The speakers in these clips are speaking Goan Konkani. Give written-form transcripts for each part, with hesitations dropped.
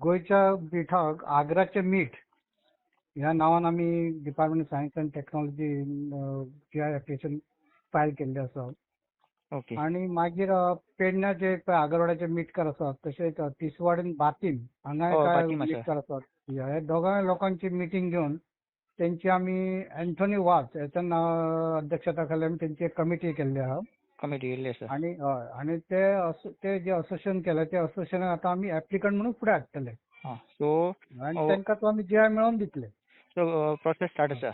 गोंयच्या मिठाक आग्राचें मीठ ह्या नांवान आमी Department of Science and Technology GI application file केल्लें आसा. आनी मागीर पेडण्याचे पळय आगरवाड्याचे मीठकार आसात, तशेंच तिसवाडीन बातीम हांगा कांय बातीम आसा. मीठकार आसात. ह्या दोगांय लोकांची मिटींग घेवन तेंची आमी अँथोनी वाज हेच्या नांव अध्यक्षता खाली आमी तेंची एक कमिटी केल्ली आहा. कमिटी केल्ली आसा. आनी हय, आनी ते ते जे असोसिएशन केलें ते असोसिएशनाक आतां आमी एप्लिकंट म्हणून फुडें हाडटले. सो आनी तांकां तो आमी जीआय मेळोवन दितले. सो प्रोसेस स्टार्ट आसा.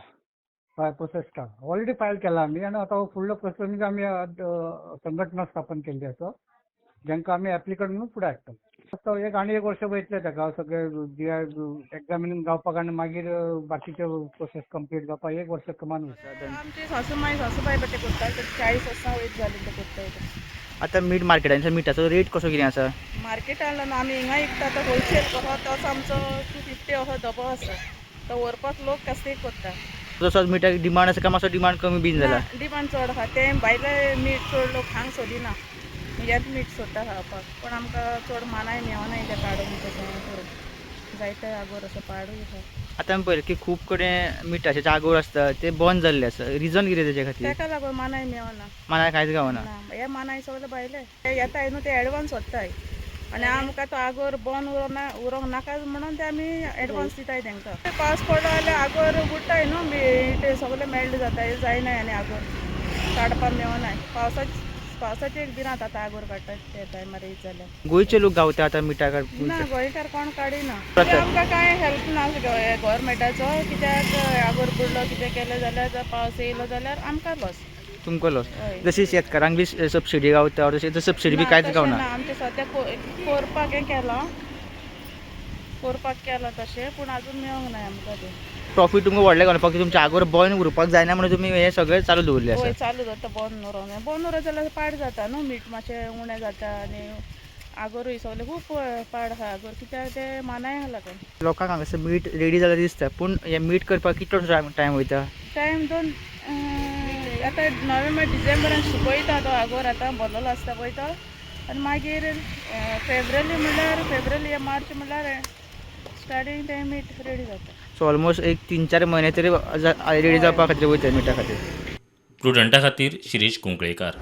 हय, प्रोसेस स्टार्ट ऑलरेडी फायल केला आमी आनी आतां फुडलो प्रोसेस म्हणजे आमी संघटना स्थापन केल्ली आसा जांकां आमी एप्लिकंट म्हणून फुडें हाडटले. तो एक आनी एक वर्स वयतलें ताका सगळें जीआय एग्जामिनींग जावपाक आनी मागीर बाकीचे प्रोसेस कंप्लीट जावपाक एक वर्स कमान वयतलें. आमची सासूमाय सासूबाय बी ते करता, 40 वर्सां वयर जालीं ते करता. आतां मीठ मार्केटान मिठाचो रेट कसो कितें आसा? मार्केटान आमी हिंगा विकता तो होलसेल कसो तोच आमचो 250 असो डबो आसा, तो व्हरपाक लोक कसली करता. जसो मिठाक डिमांड आसा काय मातसो डिमांड कमी बीन जाला? डिमांड चड आसा, तें भायले मीठ चड लोक खावंक सोदिना, हेंच मीठ सोदता खावपाक. पूण आमकां चड मानाय मेळना तें काडून तशें करून जायते आगोर असो पाडूय आसा. आतां आमी पळयलें की खूब कडेन मिठाचे जागोर आसता ते बंद जाल्ले आसा, रिजन कितें तेजे खातीर? तेका लागून मानाय मेळना. मानाय कांयच गावना. ना, हे मानाय सगळे भायले ते येताय न्हू, ते एडवान्स सोदताय आनी आमकां तो आगोर बंद उरोंक नाका म्हणून ते आमी एडवान्स दिताय तेंकां. पावस पडलो जाल्यार आगोर बुडटाय न्हू, मीठ सगळें मेल्ट जाता, जायना आनी आगोर काडपाक मेळनाय. पावसाची एक भिरांत आतां आगोर काडटा ते टायमार येयत जाल्यार. गोंयचे लोक गावता आतां मिठा ना, गोंयकार कोण काडिना. आमकां कांय हेल्प ना गोवोरमेंटाचो, कित्याक आगोर बुडलो कितें केलें जाल्यार पावस येयलो जाल्यार आमकां लॉस. तुमकां लॉस. जशी शेतकारांक बी सबसिडी गावता तशी सबसिडी बी कांयच गावना. आमचें सद्या कोरपाक हें केलां, कोरपाक केलां तशें, पूण आजून मेळोंक ना आमकां तें. प्रॉफीट तुमकां व्हडलें गावना, फक्त तुमचें आगोर बंद उरपाक जायना म्हणून तुमी हें सगळें चालू दवरलें आसा. हय, चालू दवरता, बंद उरोंक जाय. बंद उरत जाल्यार पाड जाता न्हू, मीठ मातशें उणें जाता आनी आगोरूय सगळें खूब पाड आसा आगोर, कित्याक ते मानायांक लागून. लोकांक हांगासर मीठ रेडी जाल्यार दिसता, पूण हें मीठ करपाक कितलो टायम वयता? टायम दोन आतां नोव्हेंबर डिसेंबरान सुकयता तो आगोर, आतां भरलेलो आसता पळय तो, आनी मागीर फेब्रुवारी म्हणल्यार फेब्रुवारी या मार्च म्हणल्यार स्टार्टींग तें मीठ रेडी जाता. सो ऑलमोस्ट एक 3-4 म्हयने तरी रेडी जावपा खातीर वयता मिठा खातीर. प्रुडंटा खातीर शिरीष कुंकळेकार.